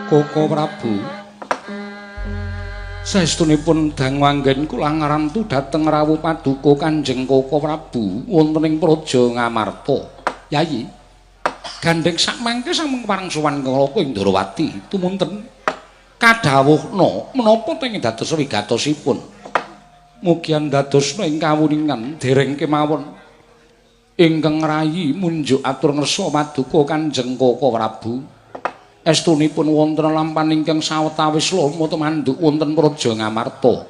Koko Prabu. Saestunipun dangu anggen kula ngrantu dhateng rawuh paduka Kanjeng Koko Prabu wonten ing Praja Ngamarta. Yayi, gandheng sakmangke sampun kepareng sowan kula ing Ndrawati tumunten kadhawuhna menapa teng dados wigatosipun. Mugi andadosna ing kawuningan dereng kemawon ingkang rayi munjuk atur ngersa paduka Kanjeng Koko Prabu. Estunipun wonten lampan ingkang sawetawis lomo tumanduk wonten Praja Ngamarta.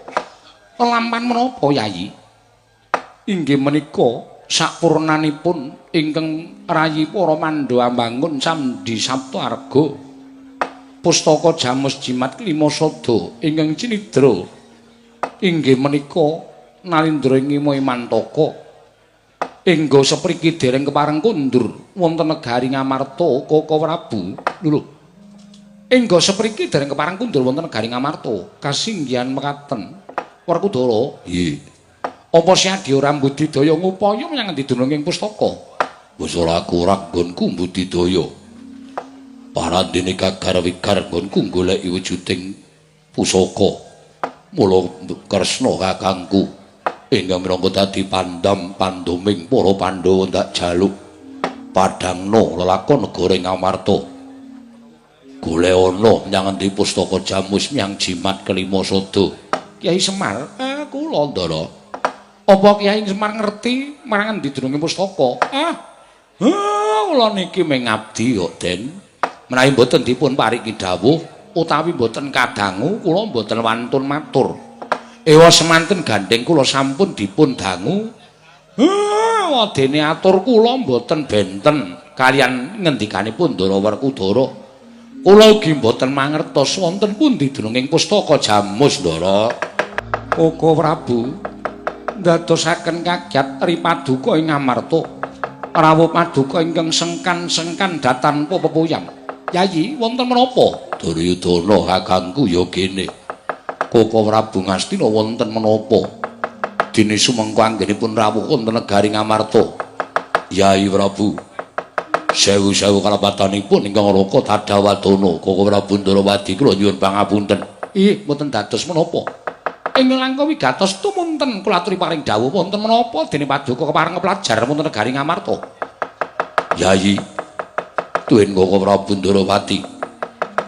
Lampan menapa, Yayi? Inggih menika sapurnanipun ingkang rayi para Pandhawa ambangun Candhi Sapta Arga. Pustaka Jamus Jimat Klima Sada ingkang cinidra inggih menika Nalindra ing Imantaka. Engga sepriki dereng kepareng kundur wonten negari Ngamarta Koko Prabu. Lho. Engga sepriki dereng kepareng kundur wonten negari Ngamarta. Kasinggihan mekaten. Werkudara. Nggih. Apa siadya ora mbudidaya ngupaya menyang endi dununging pustaka? Wis ora kurang nggonku mbudidaya. Parandene gagar wigar nggonku goleki wujuding pusaka. Mula Kresna kakangku ingkang minangka dadi pandam panduming para Pandhawa ndak jaluk padhangna lelakon negara Ngamarta. Golek ana menyang endi pustaka Jamus menyang jimat kelima sada. Kyai Semar, kula Ndara. Apa Kyai Semar ngerti marang endi dununge pustaka? Ah. Kula niki mung ngabdi kok, Den. Menawi mboten dipun pariki dawuh utawi mboten kadangu, kula mboten wantun matur. Ewa semanten gandheng kula sampun dipun dangu. Wadene atur kula mboten benten kaliyan ngendikanipun Ndara Werkudara. Kula ugi mboten mangertos wonten pundi dununging pustaka Jamus, Ndara. Koko Prabu ndadosaken kagyat ripaduka ing Ngamarta. Rawuh paduka ingkang sengkan-sengkan datanpa pepuyan. Yayi, wonten menapa? Duryudana kakangku ya kene. Koko Prabu Ngastina wonten menapa? Dene sumengko anggenipun rawuh wonten negari Ngamarta. Yayi Prabu, sewu-sewu kalepatanipun ingkang raka tadawadana. Koko Prabu Ndrawati kula nyuwun pangapunten. Ih, mboten dados menapa? Ing langkung wigatos tumunten kula aturi paring dawuh wonten menapa dene paduka kepareng keplajar wonten negari Ngamarta. Yayi, tuwin Koko Prabu Ndrawati,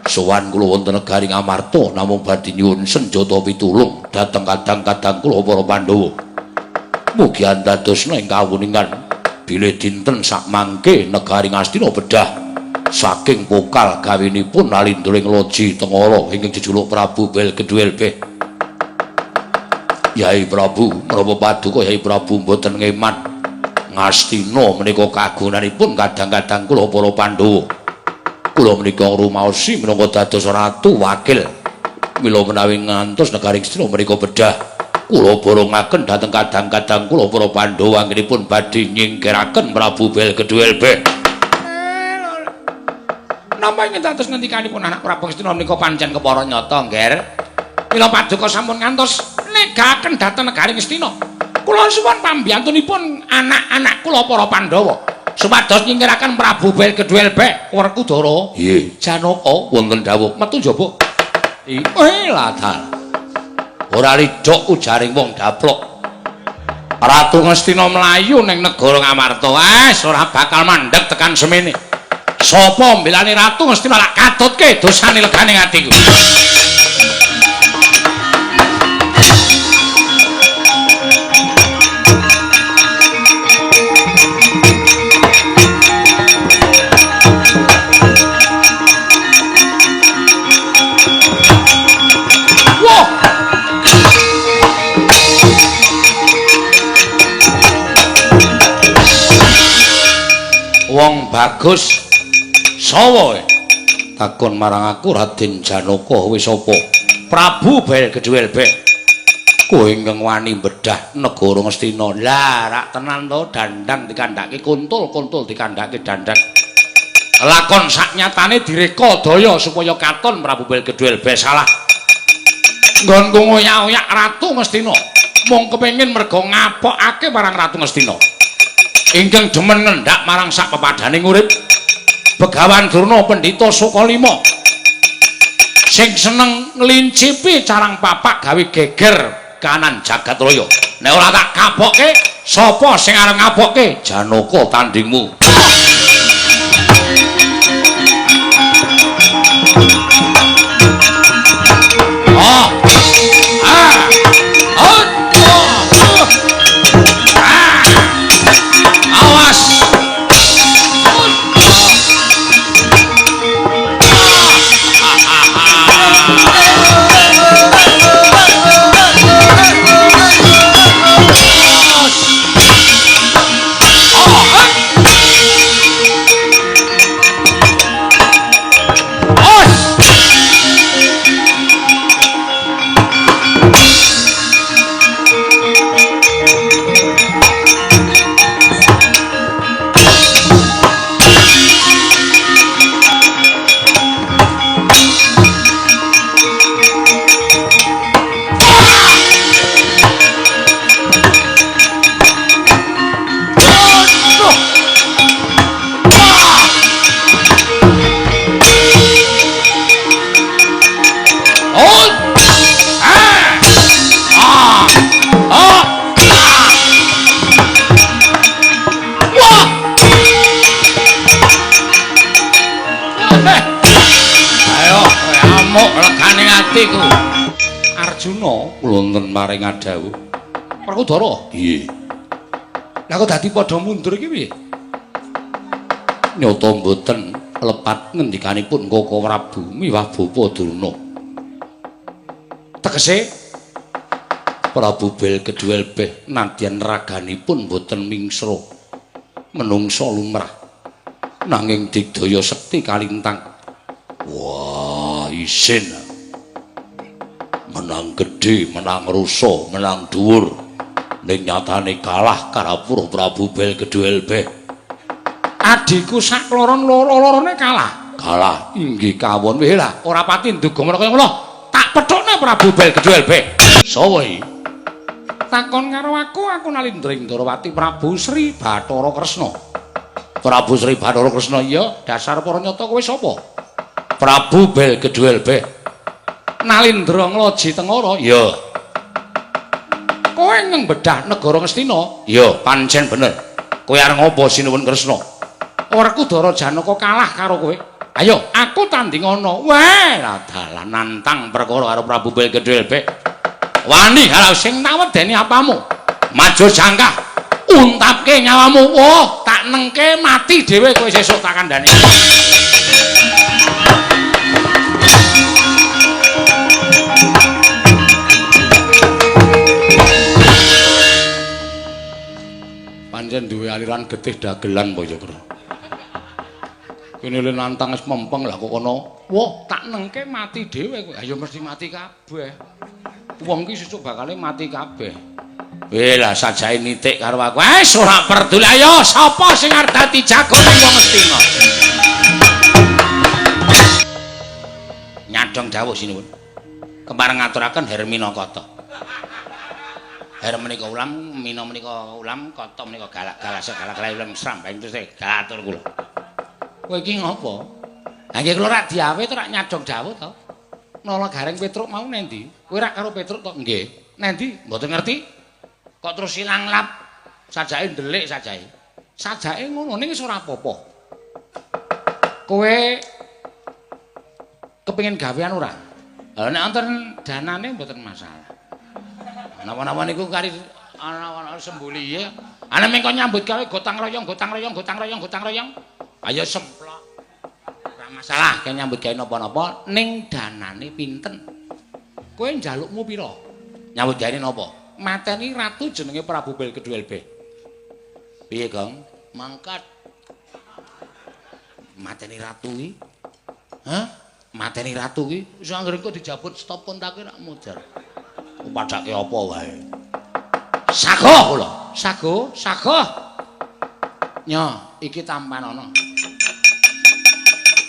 sowan kula wonten negari Ngamarta namung badhe nyuwun senjata pitulung dhateng kadang-kadang kula para Pandhawa. Mugi andadosna ing kawuningan bilih dinten sakmangke negari Ngastina bedah saking pokal gawinipun Nalindra ing Loji Tengara ingkang jejuluk Prabu Belgeduelbeh. Yai Prabu, menapa paduka Yai Prabu mboten ngeman Ngastina menika kagunanipun kadang-kadang kula para Pandhawa. Kula menika ngrumaosi minangka dados ratu wakil. Mila menawi ngantos negari Ngastina menika bedah, kula borongaken dhateng kadang-kadang kula para Pandhawa anggenipun badhe nyingkiraken Prabu Belgeduelbeh. Napa ingkang dados ngendikanipun anak Prabu Ngastina menika pancen kepara nyata, Ngger? Mila paduka sampun ngantos negaken dhateng negari Ngastina. Kula suwun pambiyantunipun anak-anak kula para Pandhawa supados nyingkiraken Prabu Belgeduelbeh. Werkudara. Nggih. Janaka wonten dawuh metu njaba. Latar. Ora lidhok ujaring wong daplok. Ratu Ngastina mlayu ning negara Ngamarta. Wes ora bakal mandheg tekan semene. Sapa mbelani Ratu Ngastina lak katutke dosane legane atiku. Wong bagus sawa takon marang aku Raden Janaka wis apa? Prabu Belgeduelbeh. Kowe ingkang wani bedah negara Ngastina. Lah rak tenan to, dandang dikandhake kuntul, kuntul dikandhake dandang. Lakon saknyatane direka daya supaya katon Prabu Belgeduelbeh salah. Nggonku ngoyak-oyak Ratu Ngastina mung kepengin merga ngapokake marang Ratu Ngastina. Ingkang demen ngendhak marang sak pepadhaning urip. Begawan Durna Pendhita Sukalima. Sing seneng nglincipi carang papak gawe geger kanan jagat raya. Nek ora tak kapokke, sapa sing arep ngapokke? Janaka tandingmu. Oh. Ah. Oh. Ah. Awas. Arjuna wonten maring adhawuh. Werkudara, piye? Lah kok dadi padha mundur iki piye? Nyata mboten lepat ngendikanipun Koko Prabu miwah Bapa Durna. Tegese Prabu Bel Kedhuelbeh nadyan raganipun mboten mingsra menungsa lumrah nanging digdaya sekti kalintang. Wah, isin. Menang gedhe, menang rusa, menang dhuwur. Ning nyatane kalah karo Prabu Bel Kedhuelbeh. Adhiku sak kloron loro-lorone kalah. Kalah inggih kawon. Weh lah, ora pati nduga kaya ngono. Tak pethukne Prabu Bel Kedhuelbeh. Sapa iki? Takon karo aku, aku Nalindra Ndrawati Prabu Sri Bathara Kresna. Prabu Sri Bathara Kresna, iya, dasar para nyata kowe sapa? Prabu Bel Kedhuelbeh. Nalindra Ngloji Tengara, iya. Kowe ngbedah negara Ngastina? Iya, pancen bener. Kowe arep ngopo Sinuwun Kresna? Werkudara Janaka kalah karo kowe. Ayo, aku tanding ana. Weh, lah dalan nantang perkara karo Prabu Bel Kedhuelbeh. Wani kalau sing tak wedeni apamu? Maju jangkah, untapke nyawamu. Oh, tak nengke mati dhewe kowe sesuk tak kandhani. Pancen duwe aliran getih dagelan apa ya, Kra? Kene le nantang wis mempeng lah kok kono. Wah, tak nengke mati dhewe kowe. Ayo mesti mati kabeh. Wong ki sesuk bakale mati kabeh. Weh lah sajake nitik karo aku. Wis ora peduli. Ayo sapa sing arep dadi jagone wong Ngastina? Nyadong dawuh sinuwun. Kepareng ngaturaken Hermina Kata. Her menika ulam, mina menika ulam, kata menika galak-galak galak-galak ulam srambang terus gatur kula. Kowe iki ngopo? Ha nggih kula rak diawe to rak nyadong dawuh to. Nala Gareng Petruk mau nendi? Kowe rak karo Petruk to? Nggih. Nendi? Mboten ngerti. Kok terus ilang lap? Sajake ndelik sajake. Sajake ngono ning wis ora apa-apa. Kowe kepengin gawean ora? Lah nek wonten danane mboten masalah. Napa-napa niku kari ana-ana sembuli ya. Ana mengko nyambut gawe gotang royong, gotang royong, gotang royong, gotang royong. Ayo semplok. Ora masalah kaya nyambut gawe napa-napa ning danane pinten? Kowe njalukmu pira? Nyambut gawe napa? Mateni ratu jenenge Prabu Bel Kedhuelbeh. Piye, Gong? Mangkat. Mateni ratu iki? Hah? Mateni ratu iki? Wis anggere kok dijabut stop kontake rak modar. Padake apa wae. Sago kula. Sago, sago. Nyo, iki tampan ana.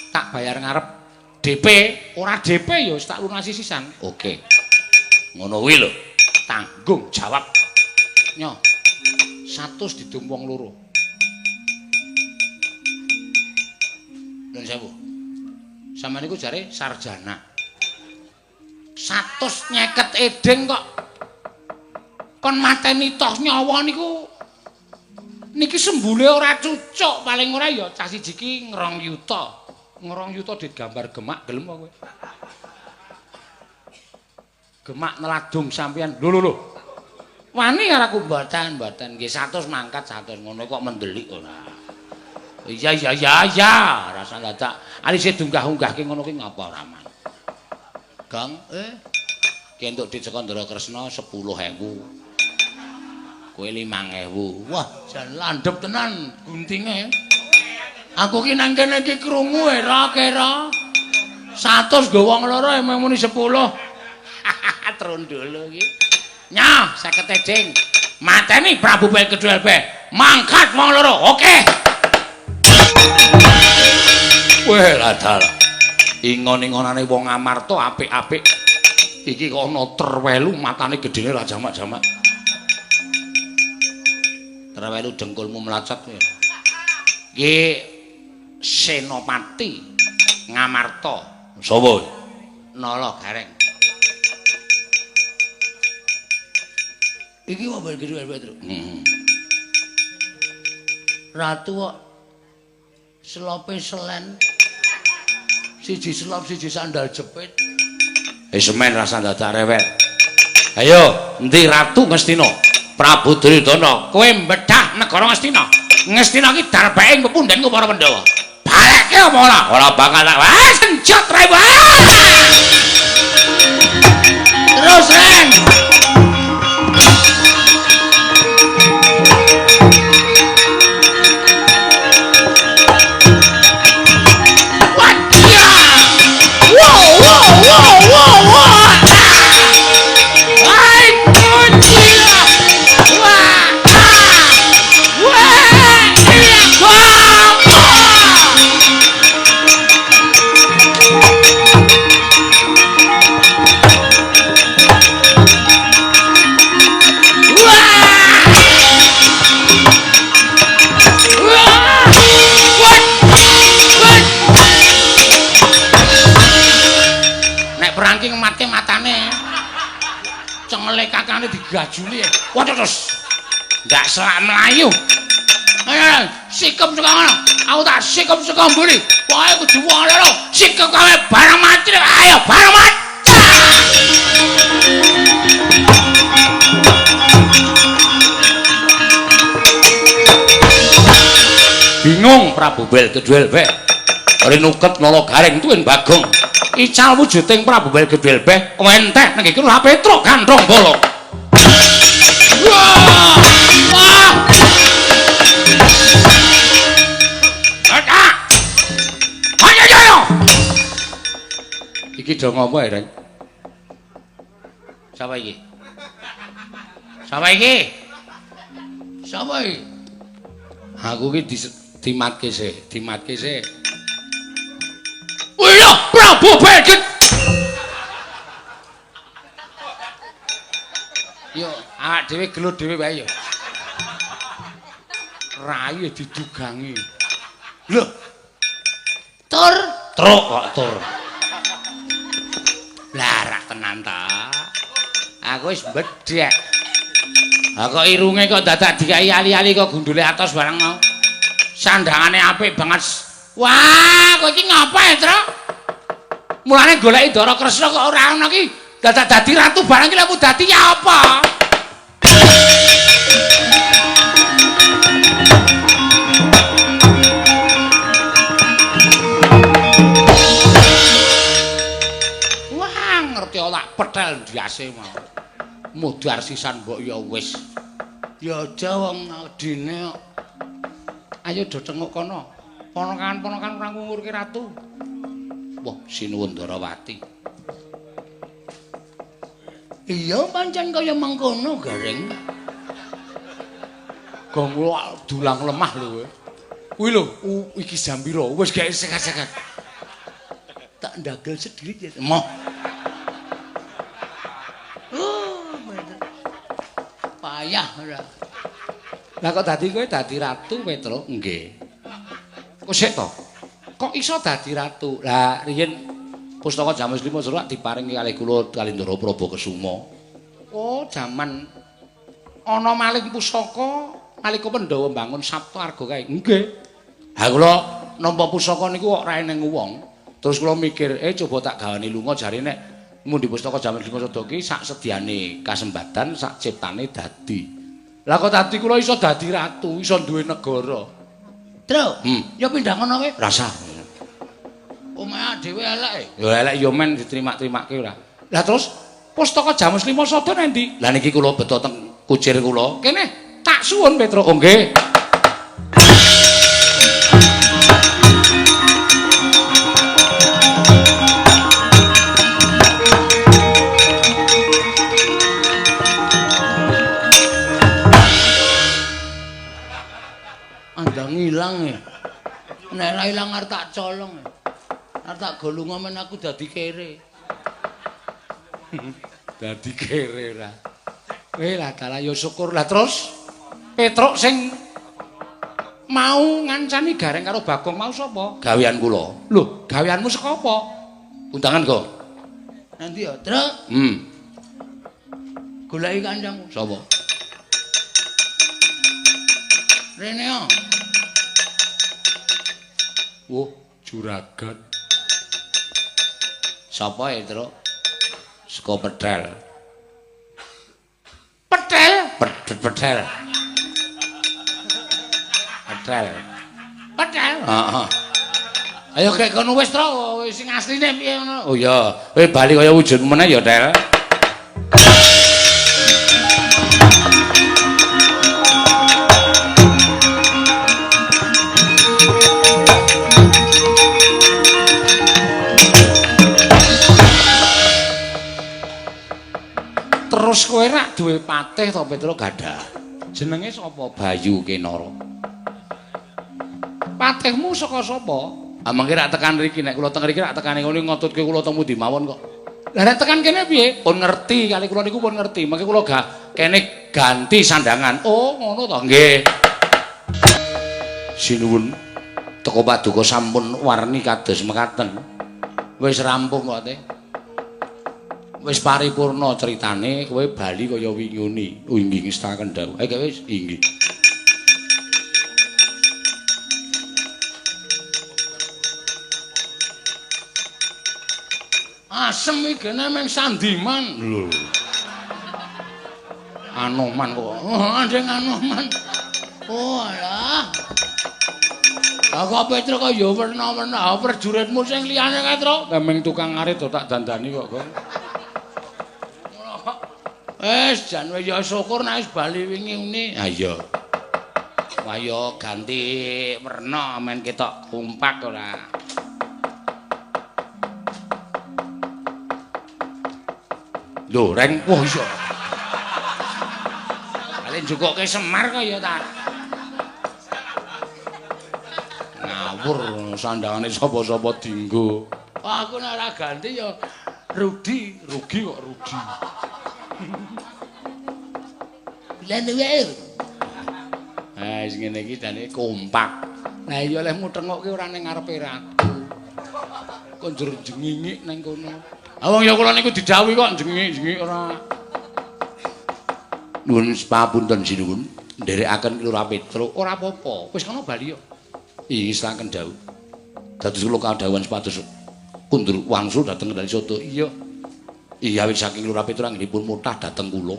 Tak bayar ngarep DP, ora DP ya wis tak lunasi sisan. Oke. Ngono kuwi lho. Tanggung jawab. Nyo. 100 didum wong loro. Nuwun sewu. Sampeyan niku jare sarjana. 150 edeng kok kon mateni toh nyawa niku niki sembule ora cucuk, paling ora ya cah siji ki 2 yuta. 2 yuta dit gambar gemak gelem apa kowe? Gemak neladung sampean. Lho lho lho. Wani karo aku mboten, mboten. Nggih 100 mangkat 100 ngono kok mendelik ora. Iya iya iya iya, rasa dadak alise dunggah-unggahke ngono ki ngapa ora man. Gong, ki entuk dit saka Ndara Kresna 10.000. Kowe 5.000. Wah, jan landhep tenan guntinge. Aku ki nang kene iki krungu era kira 100 nggo wong loro emang muni 10. Trondolo iki. Nyah, 50 eding. Mateni Prabu Belgedul Be. Mangkat wong loro. Oke. Weh, ladal. Ingon-ingonane wong Amarta apik-apik. Iki kok ana terwelu matane gedene ra jamak-jamak. Terwelu dengkulmu mlacet kowe. Iki Senopati Ngamarta. Sapa? Nala Gareng. Iki wae Belgedul Be. Ratu kok selope selen. Siji selop siji sandal jepit. Semen rasa dadak rewel. Ayo, endi Ratu Ngastina? Prabu Duryudana, kowe mbedah negara Ngastina. Ngastina iki darbeke ing pepundhenku para Pandhawa. Balekke apa ora? Ora bakal tak. Wah, senjot rae. Terus, Ren. Cengele kakane digajuli. Wah terus. Ndak selak mlayu. Ayo sikem saka ngono. Aku tak sikem saka mburi. Pokoke kudu wong loro. Sikem kawe bareng mati. Ayo bareng mati. Bingung Prabu Belgedul Be. Rinuket Nala Gareng tuwin Bagong. Ical wujuding Prabu Belgedul Be wenteh nang iki Lurah Petruk Gandrong Bolo. Wah! Wah! Ayo ayo. Iki do ngopo ya, Reng? Sapa iki? Sapa iki? Sapa iki? Aku iki dimatke sik, dimatke sik. Iya, Prabu Belgedul. Yo, awak dhewe gelut dhewe wae yo. Rai didugangi. Lho. Tur, truk kok tur. Lah rak tenan ta. Aku wis bedhek. Ha kok irunge kok dadak dikai ali-ali kok gundule atos barang mau. Sandangane apik banget. Wah, kowe iki ngapa ya, Truk? Mulane goleki Ndara Kresna kok ora ana ki. Dadak dadi ratu barang ki lha dadi ya apa? Wah, ngerti ora petel ndase mau. Mudhar sisan mbok ya wis. Ya aja wong adine kok. Ayo do cenguk kono. Ponakan-ponakan ora ngungurke ratu. Wah, sinuwun Ndarawati. Iya pancen kaya mengkono, Gareng. Gong dulang lemah lho kowe. Kuwi lho, iki jam pira? Wis gak sekat-sekat. Tak ndagel sedikit ya. Moh. Oh, bener. Payah ora. Lah kok dadi kowe dadi ratu, Petruk? Nggih. Kok sik to? Kok iso dadi ratu? Lah riyen Pustaka Jamus Lima Sada diparingi kalih kula kalih Ndara Prabu Kesuma. Oh, jaman ana maling pusaka nalika Pandhawa mbangun Sapta Arga kae. Nggih. Ha kula nampa pusaka niku kok ora eneng wong. Terus kula mikir, coba tak gawane lunga jare nek mundi pustaka Jamus Lima Sada ki sak sediane kasembadan sak ciptane dadi. Lah kok dadi kula iso dadi ratu, iso duwe negara. Tru, ya pindah ngono kowe. Rasah. Omahe dhewe elek. Ya elek ya men diterima-terimake ora. Lah terus pustaka Jamus Lima Sada nendi? Lah niki kula beto teng kucir kula. Kene tak suwun Petro. Oh nggih. Andang ilang ya. Nek ora ilang arep tak colong. Arep tak go lunga men aku dadi kere. Dadi kere ora. Lah dalah ya syukur. Lah terus Petruk sing mau ngancani Gareng karo Bagong mau sapa? Gawean kula. Lho, gaweanmu saka apa? Undangan kok. Nanti ya, Truk. Goleki kancamu. Sapa? Rene yo. Wah, juragan. Sapa ya, Truk? Saka Petel. Petel? Petel. Petel. Petel. Heeh. Ayo kek kono wis, Truk, sing asline piye ngono. Oh iya, kowe bali kaya wujudmu meneh ya, Tel. Terus kowe rak duwe patih to Petro gadah. Jenenge sapa? Bayu Kenara. Patihmu saka sapa? Ah mengke rak tekan mriki, nek kula teng mriki rak tekane ngono ngotutke kula temu ndi mawon kok. Lah nek tekan kene piye? Pun ngerti kali kula niku pun ngerti. Mengke kula kene ganti sandangan. Oh, ngono to? Nggih. Sinuwun teko paduka sampun warni kados mekaten. Wis rampung kok, Teh. Wis paripurna critane, kowe bali kaya winguni. Oh inggih ngestaken dawuh. Ayo wis inggih. Asem iki gene meng sandiman. Lho. Anoman kok. Oh, andeng Anoman. Oh alah. Lah kok Petro kok ya werna-werna prajuritmu sing liyane kae, Tru. Lah meng tukang arit to tak dandani kok, Gong. Wis jan ya syukur nek wis bali wingi ngene. Ha iya. Wah ya ganti werna men ketok kompak ora. Lho, Reng, wah iya. Kale njukoke Semar kok ya ta. Ngawur sandangane sapa-sapa dinggo. Wah, aku nek ora ganti ya Rudi, rugi kok Rudi. Lah duwe. Ha wis ngene iki jane kompak. Lah iya lehmu tengok ki ora ning ngarepe ratu. Kok njur jengingik ning kono. Ha wong ya kula niku didhawuhi kok jengik-jengik ora. Nuwun papunten sinuwun, nderekaken Lurah Petro. Ora apa-apa, wis kono bali yo. Inggih saken dawuh. Dados kula kadhawuhan supados kundur wangsul dhateng Kendal Soto. Iya. Iya awit saking Lurah Petro anggenipun mutah dhateng kula.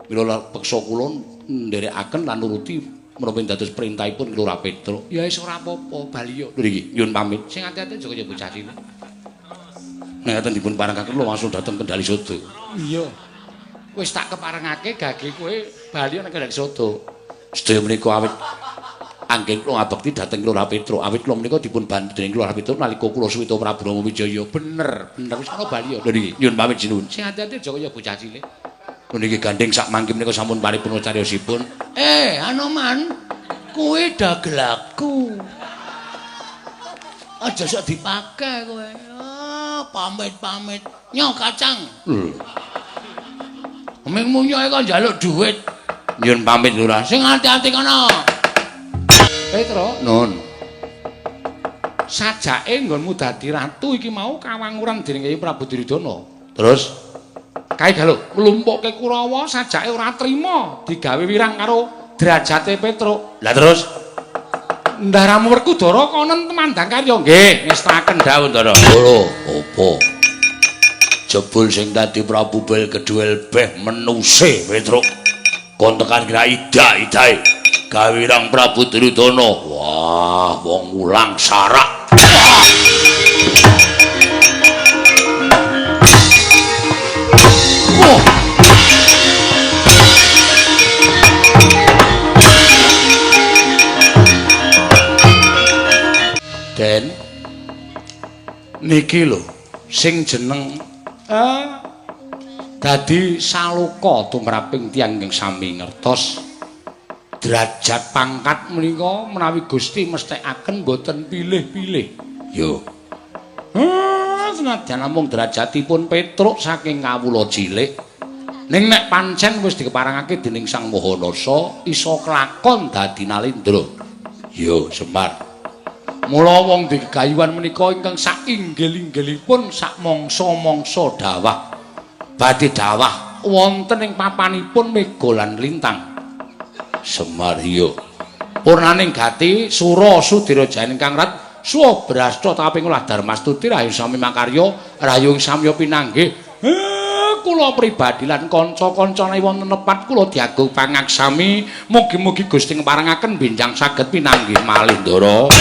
Mila peksa kula nderekaken lan nuruti menapa dados perintahipun Lurah Petro. Ya wis ora apa-apa, bali yo. Lho iki nyuwun pamit. Sing ati-ati aja kaya bocah cilik. Nek ngaten dipun parengaken kula langsung dhateng Kendali Soto. Iya. Wis tak keparengake gage kowe bali nang Kendali Soto. Sedaya menika awit anggen kula ngabekti dhateng Lurah Petro. Awit kula menika dipun bantu dening Lurah Petro nalika kula suwita Prabu Rama Wijaya. Bener, bener wis ana bali yo. Lho niki nyuwun pamit sinuwun. Sing ati-ati aja kaya bocah cilik. Lho niki gandeng sak mangke menika sampun paripurna cariyosipun. Anoman, kuwi dagelaku. Aja sok dipake kowe. Oh, pamit-pamit. Nyo kacang. Lho. Ming munyoke kok njaluk dhuwit. Nyuwun pamit Lurah. Sing ati-ati kono. Petro, nun. Sajake nggonmu dadi ratu iki mau kawanguran dening Kyai Prabu Duryudana. Terus kae lho nglumpukke Kurawa sajake ora trima digawe wirang karo derajate Petruk. Lah terus ndaramu Werkudara konen temandang karya nggih ngestaken dawuh Ndara. Lho apa? Jebul sing dadi Prabu Bel kedhuel beh menuse Petruk. Kon tekan kira ida-idae gawe wirang Prabu Duryudana. Wah, wong mulang sarak. Wah. Den niki lho sing jeneng dadi saloka tumraping tiyang ingkang sami ngertos derajat pangkat menika menawi Gusti mesthekaken mboten pilih-pilih. Yo. Senajan namung derajatipun Petruk saking kawula cilik ning nek pancen wis dikeparengake dening Sang Maha Nasa iso kelakon dadi nalendra. Yo, Semar. Mula wong digayuhan menika ingkang sainggil-inggilipun sak mangsa-mangsa dawah badhe dawah wonten ing papanipun mega lan lintang. Semar yo. Purnaning gati sura sudira jayan ingkang rat suwa brasta taping olah darmastuti rahayu sami makarya rahayu samya pinanggih. Kula pribadi lan kanca-kancane wonten lepat kula diagung pangaksami mugi-mugi Gusti ngeparengaken benjang saged pinanggih malih Ndara.